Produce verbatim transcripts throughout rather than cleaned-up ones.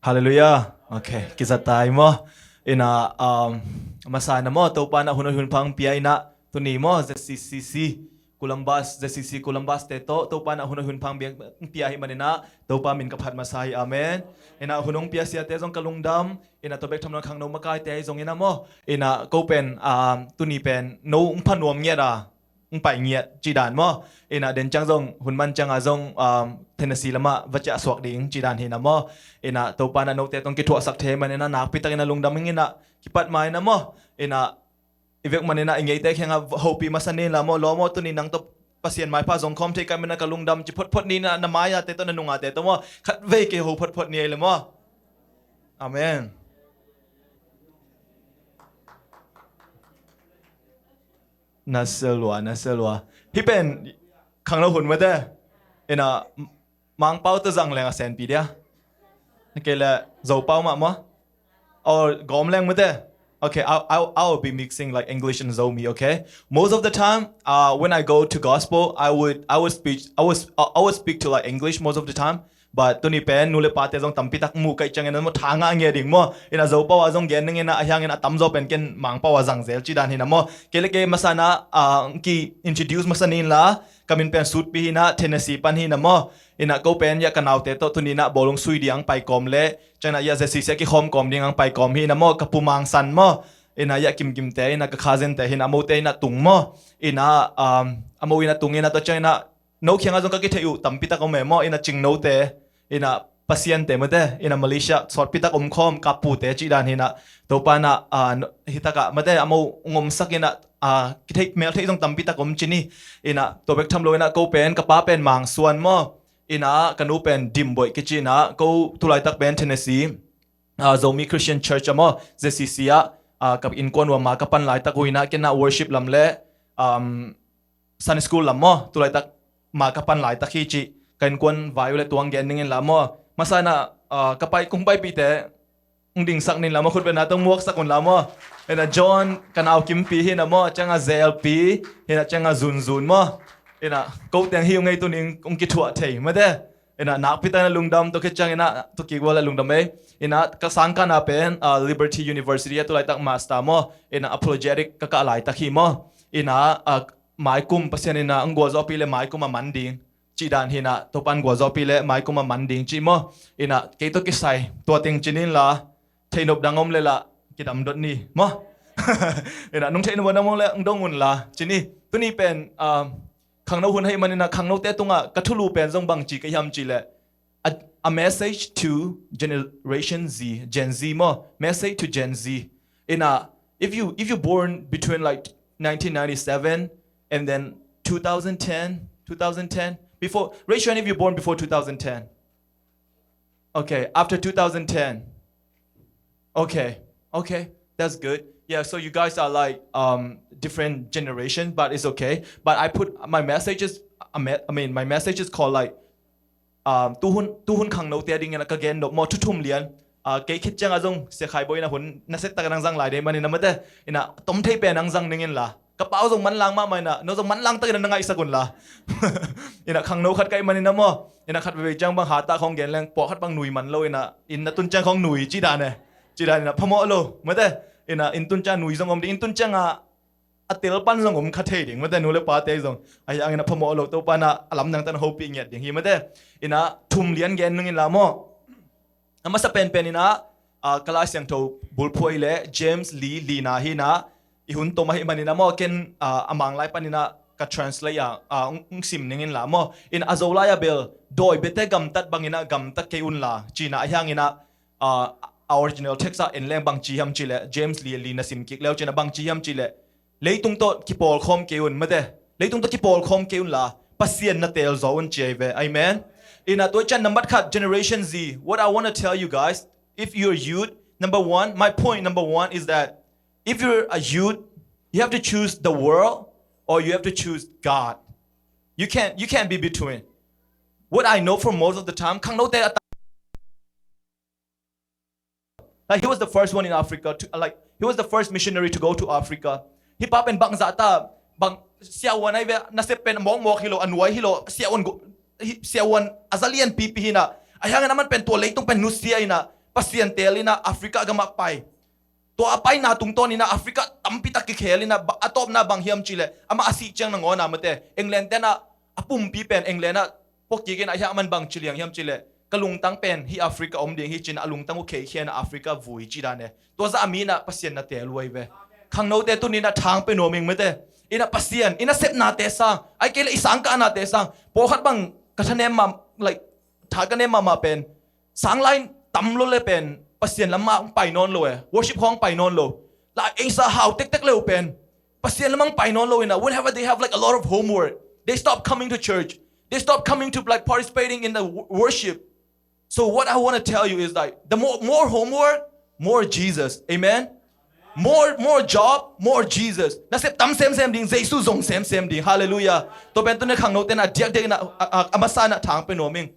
Halleluiah. Ok, kizat ta ei maw. Ina, um, masa ina maw, Topa na hun hun phang pia ina, tuni maw, Z C C C Columbus, Z C C Columbus te tawh Topa na hun hun phang pia, pia hi manina, Topa min ka phat masa hi. Amen. Ina hun hong pia siate zong ka lungdam, ina tua bek tham lo khangno makaite hi zong ina maw. Ina ko pen, um, tuni pen no hong pha nuam ngiat a, hong pai ngiat cih dan maw. Ina den ciang zong hun man cianga zong, um, Tennessee lamah va ciah suak ding cih dan hi na maw. Ina Topa na note tawh kithuahsak thei manina nakpi takin a lungdam ing ina kipat ma ina maw. Ina i vek manina i ngeite kiangah hopih masa ni la maw, lawm aw, tuni nang tawh Pasian maipha zong khawm thei ka hih manin ka lungdam ci photphot ni ina, na mai-ate tawh na nungate tawh maw, khatvei kei ho photphot ni ei le maw. Amen. Na sia lua, na sia lua. Hih pen khangno hun mate. Ina Mangpau tawh zang leng a senpi dia. Kei le Zopau mah maw. Or Gawm leng mate. Okay, I'll, I'll, I'll be mixing like English and Zomi, okay? Most of the time, uh, when I go to gospel, I would, I would speak, I would, I would speak to like English most of the time. But tuni pen nu le pate zong tampi tak mu ka hih ciangin a maw, tha ngah ngia ding maw. Ina Zopau a zong gen ning ina, a hiangin a tamzaw pen ken Mangpau a zang zel cih dan hi na maw. Kei le kei masa ina, ah, ki introduce masa ni la, ka min pen Sutpi hi na, Tennessee pan hi na maw. Ina ko pen ya ka naute tawh tuni ina bawlung sui ding pai kawm le, ciang ina ya Z C C a kikhawm kawm ding pai kawm hi na maw, ka pu Mang San maw. Ina ya kimkimte, ina ka cousin te hi na, a mote ina tung maw. Ina, um, a mo ina tung ina tua ciang ina no kiangah zong ka kitheih uh tampi tak om e maw, ina Cingnote, ina Pasiante mate, ina Malaysia sawtpi tak om khawm, ka pute cih dan hi na, Topa na, ah, no, hi takah mate, a mo ngomsak ina, ah, kitheih meltheih zong tampi tak om ci ni. Ina tua bek tham lo ina ko pen, ka pa pen Mang Suan maw, ina ka nu pen Dim Boih kici ina, ko tulaitak pen Tennessee, ah, Zomi Christian Church a maw, Z C C ah, ah, ka innkuan uh a ma ka pan laitak uh ina, ken na worship lam le, um, Sunday school lam maw, tulaitak ma ka pan laitak hi ci, ka innkuan vai uh le tuang gen ning in la maw. Masa ina, ah, ka pai kung paipihte hong dingsak ning la maw, khutbetna tawh muaksak un la maw. Ina John, ka nau Kimpi hi na maw, ciang a Zelpi, hi na ciang a Zunzun maw. Ina ko teng hi ung ei, tuni hong kithuah thei mate. Ina nakpi takin a lungdam, tua khit ciang ina tua kik ua le lungdam ei. Ina ka sangkahna pen, ah, Liberty University a tulaitak master maw, ina apologetic ka kah laitak hi maw. Ina, ah, maikum Pasian ina hong gualzawhpih le maikum a man ding cih dan hi na, Topan gualzawhpih le maikum a man ding cih maw. Ina kei tawh kisai tua teng ci ni la, theihnop dang om le la kidam dot ni maw. Ina nong theihnop dang om le hong dong un la ci ni. Tuni pen, ah, khangno hun hi manina khangnote tungah ka thulu pen zong bangci ka hiam cih le, a, a message to Generation Z, Gen Z maw, message to Gen Z. Ina, if you, if you born between like nineteen ninety-seven and then two thousand ten, two thousand ten, before, raise your hand if you born before two thousand ten. Okay, after two thousand ten. Okay, okay, that's good. Yeah, so you guys are like, um, different generation, but it's okay. But I put my message is, I me-, I mean, my message is called like, um, tuhun, tuhun khangnote a dingin ka gen nop maw, thu thum lian. Ah, kei khit ciang a zong Sia Khai Bawi ina hun nasia tak nang zang lai dei manina mate. Ina tom thei pen nang zang ning in la. Ka pau zong manlang mahmah ina, no zong manlang takin na ngaihsak un la. Ina khangno khat ka hih manina maw, ina khat veve ciang bang hata khawng gen leng pawlkhat bang nui man lo ina, inn na tun ciang khawng nui cih dan e. Cih dan ina phamawh lo mate. Ina inn tun ciang nui zong om ding, inn tun ciang a, a tel pan zong om kha thei ding mate, nu le pate zong. A hiang ina phamawh lo, Topa na a lamdang tan hopih ngiat ding hi mate. Ina thum lian gen ning in la maw. A masa penpen ina, ah, ka Lai Siangtho bulphuai le James Lee, Lee na hi na, i hun tom ahih manina maw, ken, ah, a Manglai pan ina ka translate a, ah, hong, hong sim ning in la maw. Ina a Zolai a bel, dawi biate gamtat bang ina gamtat kei un la, ci na a hiang ina, ah, a original text ah en leng bangci hiam cih le, James Lee, Lee na sim kik leu ci na bangci hiam cih le, leitung tawh kipawlkhawm kei un mate. Leitung tawh kipawlkhawm kei un la, Pasian na teel zaw un ci ei ve. Amen. Ina tua ciang nambat khat, Generation Z. What I want to tell you guys, if you're youth, number one, my point number one is that if you're a youth, you have to choose the world or you have to choose God. You can't, you can't be between. What I know for most of the time, khangnote a Like, he was the first one in Africa to, like, he was the first missionary to go to Africa. Hih pa pen bangzah ta, bang siavuan ahi ve, nasep pen mawkmawk hi lo, a nuai hi lo, siavuan go-, hi, siavuan a za lianpipi hi na. A hiangin aman pen tua leitung pen nusia hi na. Pasian teel in ah Africa gam ah pai. Tua a paina tungtawn in ah Africa tampi tak kikhel in ah, ba-, a tawpna bang hiam cih leh, amah a sih ciang nangawn ah mate, England te'n ah a pumpi pen England ah puakik in ah, ahih hang aman bang ci liang hiam cih leh, ka lungtang pen hih Africa om ding hi ci-in a lungtang uh kheikhia in ah Africa vui ci dan e. Tua zah a mi in ah Pasian na teel uh ahi ve. Khangnote tuni in ah thang pia nuam ing mate. In ah Pasian, i nasepnate sang, ahih kei leh i sangkahnate sang, pawlkhat bang ka thanem mah, like, tha ka nem mahmah pen, sang lai tam lo le pen Pasian lam ah hong pai nawn lo e, worship khawng pai nawn lo. Like, ei sa hau tektek le uh pen Pasian lam ah hong pai nawn lo in ah, whenever they have, like, a lot of homework, they stop coming to church. They stop coming to, like, participating in the wo-, worship. So what I want to tell you is, like, the more, more homework, more Jesus. Amen. More, more job, more Jesus. Nasep tam semsem ding, Jesu zong semsem ding. Hallelujah. Tua pen tuni khangnote'n a diakdiak in ah, a, a, a masa in ah thang pia nuam ing.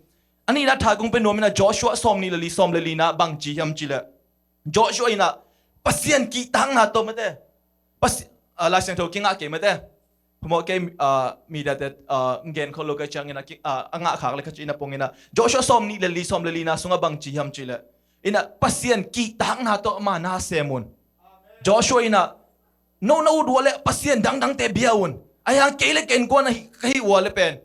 A nihna thang kong pia nuam in ah, Joshua sawmnih le li, sawm le lina bang ci hiam cih leh, Joshua in ah Pasian kihtakna tawh mate, Pasi-, ah, Lai Siangtho kingah kei mate. Phamawh kei, ah, mediate, ah, gen khol lo ka hih ciangin ah ki-, ah, a ngah khak le ka cih na pong in ah, Joshua sawmnih le li, sawm le lina sungah bang ci hiam cih leh, in ah Pasian kihtakna tawh ama na sem un. Joshua in ah, no, na ut uh leh pasian dangdangte bia un. Ahih hang kei le kei innkuan ahi, ka hih uh leh pen,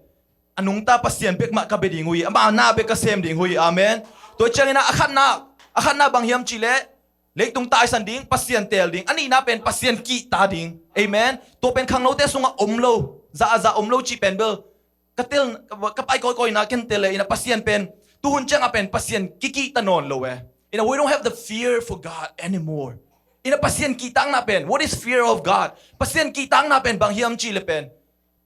a nungta Pasian bek mah ka bia ding uh hi, ama na bek ka sem ding uh hi. Amen. Tua ciangin ah a khatna, a khatna bang hiam cih leh, leitung taisan ding, Pasian teel ding. A nihna pen Pasian kihta ding. Amen. Tua pen khangnote sungah om lo, za a za om lo cih pen bel ka tel, ka, ka pai kawikawi na ken tel e, in ah Pasian pen, tuhun ciangah pen Pasian kikihta nawn lo e. In ah, we don't have the fear for God anymore. In ah Pasian kihtakna pen, what is fear of God? Pasian kihtakna pen bang hiam cih leh pen,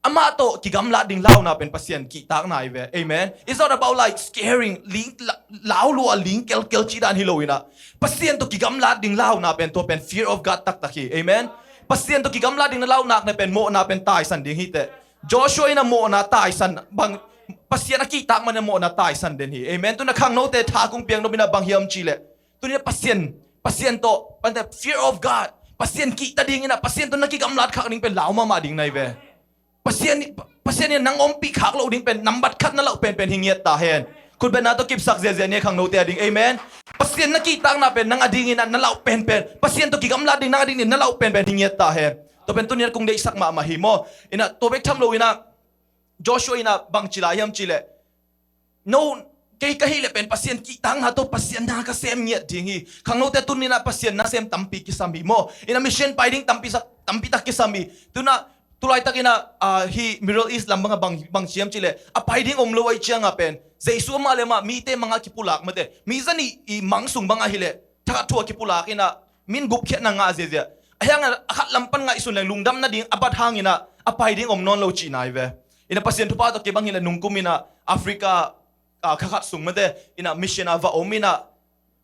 amah tawh kigamlat ding launa pen Pasian kihtakna hi ve. Amen. It's not about, like, scaring, ling, la-, lau lua, ling kelkel cih dan hi lo in ah, Pasian tawh kigamlat ding launa pen, tua pen fear of God taktak hi. Amen. Pasian tawh kigamlat ding na launak na pen, mawhna pen taisan ding hi teh. Joshua in ah mawhna taisan bang, Pasian a kihtak man in ah mawhna taisan den hi. Amen. Tuni in ah khangnote tha kong piak nuam in ah bang hiam cih leh, tuni in ah Pasian, Pasian tawh, Pasian, fear of God, Pasian kihta ding in ah, Pasian tawh na kigamlat khak ding pen lau mahmah ding na hi ve. Pasian, Pasian in nang ompih khak loh ding pen nambat khat na lauh penpen hi ngiat ta hen. Khutbetna tawh kipsak ziahziah ni khangnote a ding. Amen. Pasian na kihtakna pen nang a dingin ah na lauh penpen, Pasian tawh kigamlat ding nang a dingin na lauh penpen hi ngiat ta hen. Tua pen tuni in ah kong deihsak mahmah hi maw. In ah tua bek tham lo in ah, Joshua in ah bang ci lai hiam cih leh, no, kei ka hih leh pen Pasian kihtakna tawh Pasian na ka sem ngiat ding hi. Khangnote tuni in ah Pasian na sem tampi kisam hi maw. In ah mission pai ding tampi sak, tampi tak kisam hi. Tuni in ah, tu laitak in ah, ah, hih Middle East lam bang ah bang, bang ci hiam cih leh, a pai ding om lo ahih ciangah pen, Jesu amah le amah mite mang ah kipulak mate. Mi zanih i mang sung bang ah hi leh, thakhat thu ah kipulak in ah, min gupkhiatna ngah ziahziah. Ahih hang a khat lam pan ngaihsun leng lungdam nading a bat hang in ah, a pai ding om nawn lo cihna hi ve. In ah Pasian thupha tawh kei bang hi leh nungkum in ah Africa, ah, kha khat sung mate, in ah mission ah va om in ah,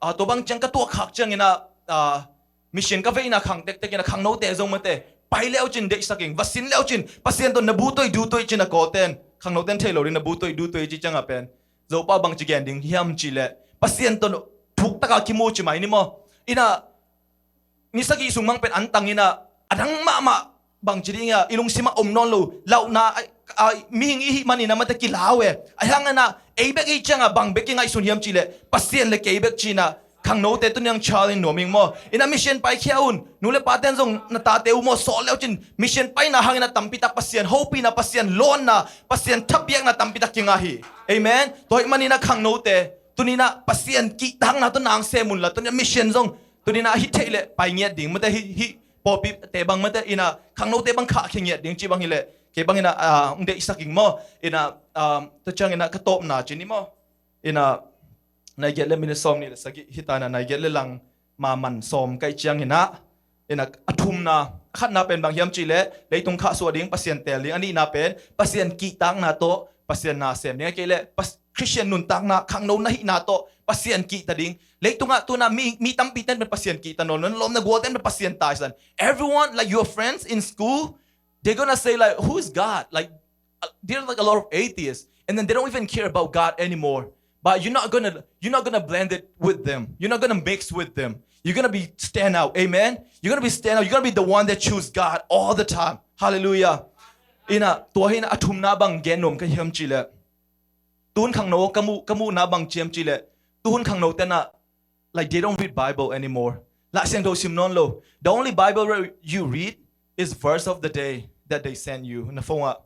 ah, tua bang ciang ka tuak khak ciangin ah, ah, mission ka veina khang tektek in ah khangnote zong mate, pai leucin deihsak ing, va sin leucin, Pasian tawh na bu tuai du tuai ci-in ah kawlte'n, khangnote'n thei lo ding, na bu tuai du tuai ci ciangah pen, Zopau bang ci gen ding hiam cih leh, Pasian tawh thuk takin kimu ci mai ni maw. In ah, ni sagih sung mang pen an tang in ah, a dang mahmah bang ci ding a, i lungsim ah om nawn lo, lauhna, a, a, mihing i hih manin ah mate kilau e. Ahih hangin ah, ei bek i hih ciangah bang bek kingaihsun hiam cih leh, Pasian le kei bek ci-in ah, khangnote tuni in ah challenge nuam ing maw. In ah mission paikhia un, nu le pate'n zong na tate uh maw, sawt leucin, mission paina hangin ah tampi tak Pasian hopihna, Pasian lawnna, Pasian thapiakna tampi tak kingah hi. Amen. Tua ahih manin ah khangnote, tuni in ah Pasian kihtakna tawh na sem un la, tuni in ah mission zong, tuni in ah hi thei leh pai ngiat ding, mate hi, hi, pawlpite bang mate in ah, khangnote bang khahkhia ngiat ding cih bang hi leh, kei bang in ah, ah, hong deihsak ing maw. In ah, ah, tua ciangin ah ka tawpna ci ni maw. In ah, nai giat le minute sawmnih le sagih hi ta in ah, nai giat le lang maman sawm ka hih ciangin ah, in ah, a thumna, a khatna pen bang hiam cih leh, leitung khahsuah ding, Pasian teel ding, a nihna pen, Pasian kihtakna tawh, Pasian na sem ding, ahih kei leh, Pas-, Christian nuntakna, khangno na hihna tawh, Pasian kihta ding. Leitungah tuni in ah mi, mi tampi te'n pen Pasian kihta nawn lo, na lawm na gual te'n pen Pasian taisan. Everyone, like your friends in school, they're gonna say, like, "Who's God?" Like, uh, there's, like, a lot of atheists, and then they don't even care about God anymore. But you're not gonna, you're not gonna blend it with them. You're not gonna mix with them. You're gonna be stand out. Amen. You're gonna be stand out. You're gonna be the one that choose God all the time. Hallelujah. In ah, tua hi in ah, a thumna bang gen nuam ka hiam cih leh, tuhun khangno ka muh, ka muhna bang ci hiam cih leh, tuhun khangnote'n ah like, they don't read Bible anymore. Laisiangtho sim nawn lo. The only Bible re- you read is verse of the day that they send you. Na phone ah.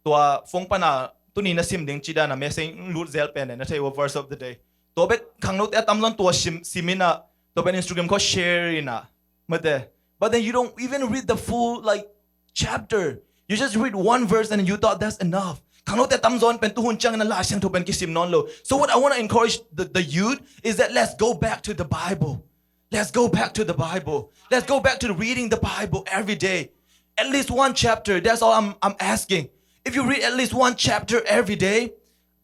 Tua phone pana tuni na sim ding ci dan a message lut zel pen na thei ua verse of the day. Tua bek khangnote a tamzaw in tua sim, sim in a, tua pen Instagram khawng share in a. Mate. But then you don't even read the full, like, chapter. You just read one verse and you thought that's enough. Khangnote a tamzaw in pen tuhun ciangin a Laisiangtho pen kisim nawn lo. So what I want to encourage the, the youth is that let's go back to the Bible. Let's go back to the Bible. Let's go back to reading the Bible every day. At least one chapter. That's all I'm, I'm asking. If you read at least one chapter every day,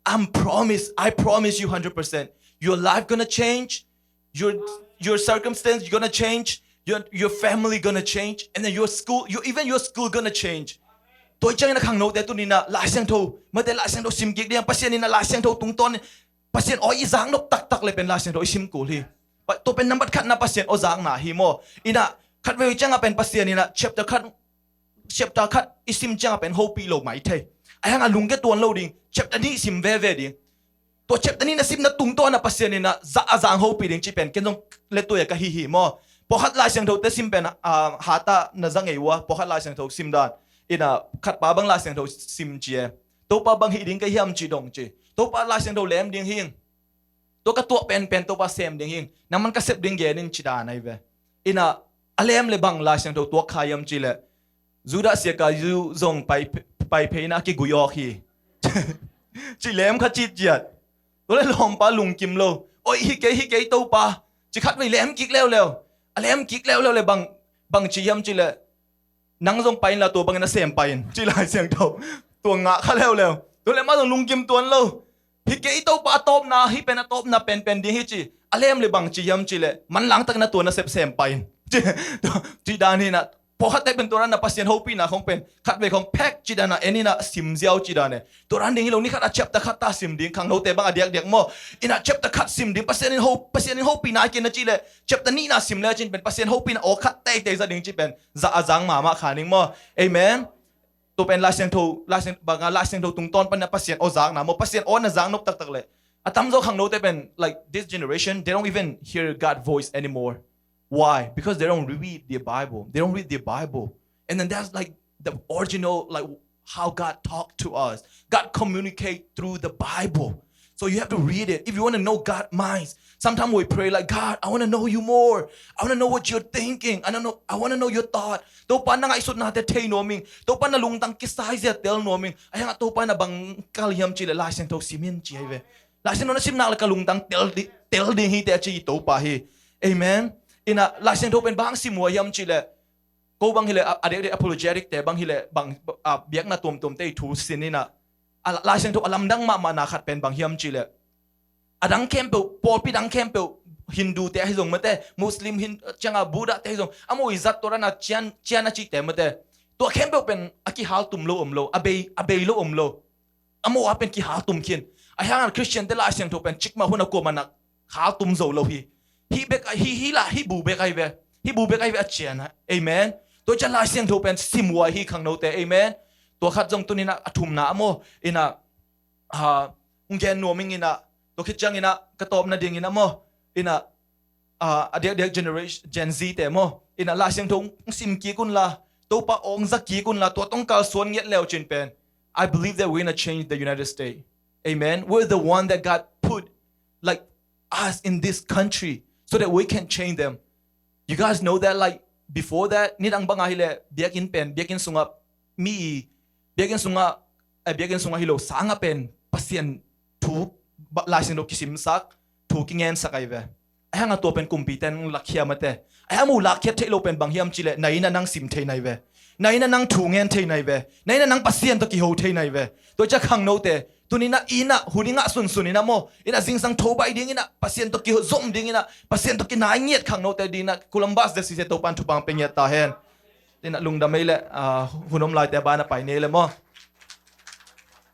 I'm promise, I promise you hundred percent. Your life gonna change. Your, your circumstance gonna change. Your, your family gonna change. And then your school, your, even your school gonna change. Tua ciangin a khangnote tuni na Laisiangtho, mate, Laisiangtho sim kik ding, Pasian in a Laisiangtho tungtawn, Pasian aw i zak nop taktak le pen Laisiangtho i sim kul hi. Pa- tua pen nambat khatna Pasian aw zakna hi maw. In a khatvei ciang a pen Pasian in a chapter khat, chapter khat i sim ciang a pen hopih lo mai thei. A hang a lungke tuan lo ding, chapter nih sim veve ding. Tua chapter nih na simna tungtawn a Pasian in a za a zang hopih ding ci pen ken zong le tua ka hi hi maw. Pawlkhat Laisiangtho te sim pen a, hata na za ngei ua, pawlkhat Laisiangtho sim dan. In a khatpa bang Laisiangtho sim ci e. Topa bang hih ding ka hiam ci dong ci. Topa Laisiangtho lem ding hing. Tua ka tuah penpen Topa sem ding hing. Nangman ka sep ding gen in ci dan ai ve. In a a lem le bang Laisiangtho tuak kha hiam ci le. Judah siaka zu zong pai, pai pheina kigui awk hi. Ci lem kha citciat. Tua le lawmpa lungkim lo. Oi, hi kei, hi kei Topa. Ci khatvei lem kik leuleu. A lem kik leuleu le bang, bang ci hiam ci le. Nang zong pai inla tua bangin a sem pai in. Ci Laisiangtho. Tua ngah kha leuleu. Tua le ma zong lungkim tuan lo. Hi kei Topa a tawpna, hi pen a tawpna penpen ding hi ci. A lem le bang ci hiam ci le. Manlang takin a tua na sep sem pai in. Ci, ci dan hi na. Pawlkhatte pen tua dan a Pasian hopihna khong pen khatvei khong phek ci dan a en in a sim ziau ci dan e. Tua dan ding hi lo ni khat a chapter khat ta sim ding khangnote bang a diakdiak maw. In a chapter khat sim ding Pasian in ho, Pasian in hopihna a ken na ci le. Chapter nihna sim le cin pen Pasian hopihna aw khat teitei za ding ci pen. Za a zang mahmah kha ning maw. Amen. Tua pen Laisiangtho, Laisiang, banga Laisiangtho tungtawn pan a Pasian aw zakna maw. Pasian aw na zak nop taktak le. A tamzaw khangnote pen, like, this generation, they don't even hear God voice anymore. Why? Because they don't read the Bible. They don't read the Bible. And then that's, like, the original, like, how God talk to us. God communicate through the Bible. So you have to read it. If you want to know God minds, sometimes we pray like, "God, I want to know you more. I want to know what you're thinking. I don't know, I want to know your thought." Topa na ngaihsutnate thei nuam ing. Topa na lungtang kisai zia tel nuam ing. A hang a Topa na bang kal hiam ci le Laisiangtho sim in ci ai ve. Laisiangtho na sim nak le ka lungtang tel di, tel ding hi te a ci Topa hi. Amen. In a Laisiangtho pen bang sim ua hiam ci le. Ko bang hi le a, a dek dek apologetic te bang hi le bang a biakna tuamtuam te i thu sin in a. A Laisiangtho a lamdang mahmahna khat pen bang hiam ci le. A dang khempeuh, pawlpi dang khempeuh, Hindu te ahi zong mate, Muslim hin, cianga Buddha te ahi zong, a mo i zat tua dan a cian, cian a ci te mate. Tua khempeuh pen a kihal tum lo om lo, a bei, a bei lo om lo. A mo a pen kihal tum khin. A hang a Christian te Laisiangtho pen cikmah hun a kuamah nak hal tum zo lo hi. Hi bek, hi, hi la, hi bu bek ai ve. Hi bu bek ai ve a cian a. Amen. Tua cian Laisiangtho pen sim ua hi khangnote. Amen. Tua khat zong tuni na a thumna a mo. In a, a, ung gen nuam ing in a. Tua khit ciang in a, ka tawpna ding in a mo. In a, a, a diakdiak generation, Gen Z te maw. In a Laisiangtho sim kik un la, Topa awng za kik un la, tua tong kalsuan ngiat leu cin pen. I believe that we're gonna change the United States. Amen. We're the one that God put, like, us in this country so that we can change them. You guys know that, like, before that, nidang banga hi le, biakin pen, biakin sunga, mi i, biakin sunga, eh, biakin sunga hi lo, sanga pen, Pasian thu, ba, Laisiangtho kisimsak, thu kingensak ai ve. A hang a tua pen kumpi ten lakkhia mate. A hang mu lakkhia thei lo pen bang hiam ci le, na ina nang sim thei nai ve. Na ina nang thu ngen thei nai ve. Na ina nang Pasian to kiho thei nai ve. Tua cia khangnote. Tuni na ina, huni ngah sunsun ina mo. Ina zingsang tho bai ding ina, Pasian to kiho zom ding ina, Pasian to kinai ngiat khangnote ding ina, Columbus de sise to pan thupang pe ngiat ta hen. Ina lungdam ei le, ah, hun om lai te ba na pai ne le mo.